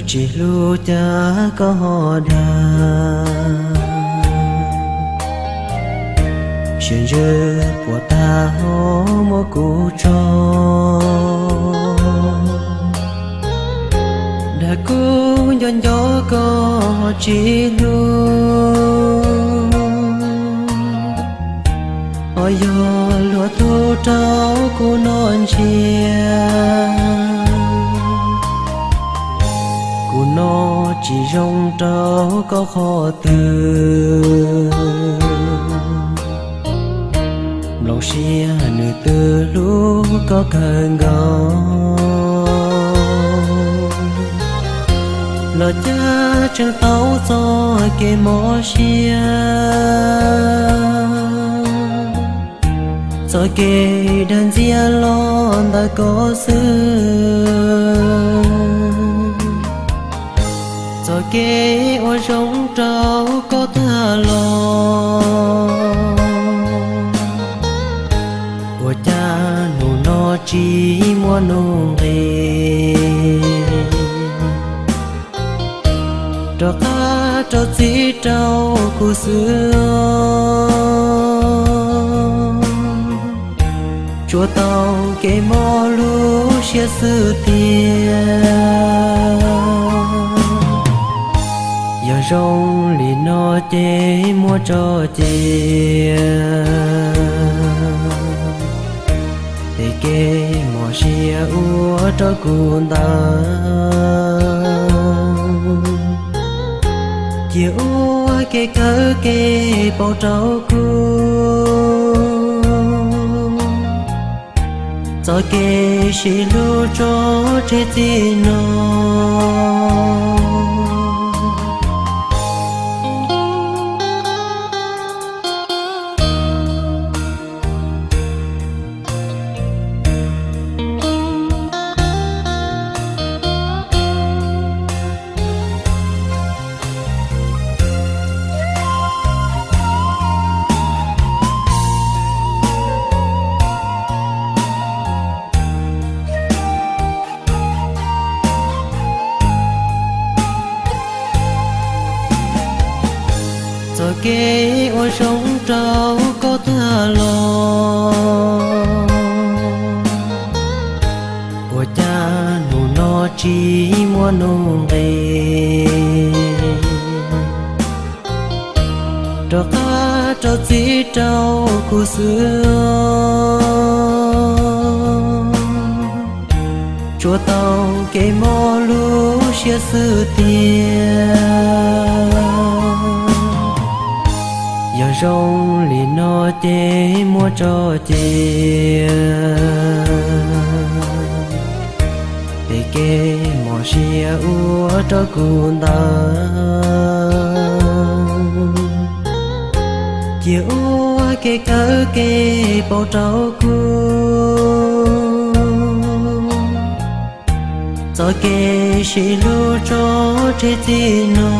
Tsis hlub cas koj ho dag, siav ntsws puas tag ho muab kuv tso. Dag kuv nco nco koj ho tsis hlub, ho yog luag tug rau kuv noj ntsiav. Kuv noj tsis zoo rau koj qhov twg, nplooj siab nws twb hlub koj kawg nkaus, los cas tseem tau txoj kev mob siab, txoj kev dag ntxias los ntawm koj xwb, txoj kev ua zoo rau koj tag los. Ua cas hnub no tsis muaj nuj nqis rov qab rau txim rau kuv xwb, tsuas tau kev mob lub siab xwb tiag. Yog zoo li no ces muab tso cia, tej kev mob siab ua rau kuv ntawd, cia ua kev kawm kev paub rau kuv, txoj kev sib hlub tso tseg txij no. Txoj kev ua zoo rau koj tag los, ua cas hnub no tsis muaj nuj nqis rov qab rau txim rau kuv xwb, tsuas tau kev mob lub siab xwb tiag. Yog zoo li no ces muab tso cia, tej kev mob siab ua rau kuv ntawd, cia ua kev kawm kev paub rau kuv, txoj kev sib hlub tso tseg txij no.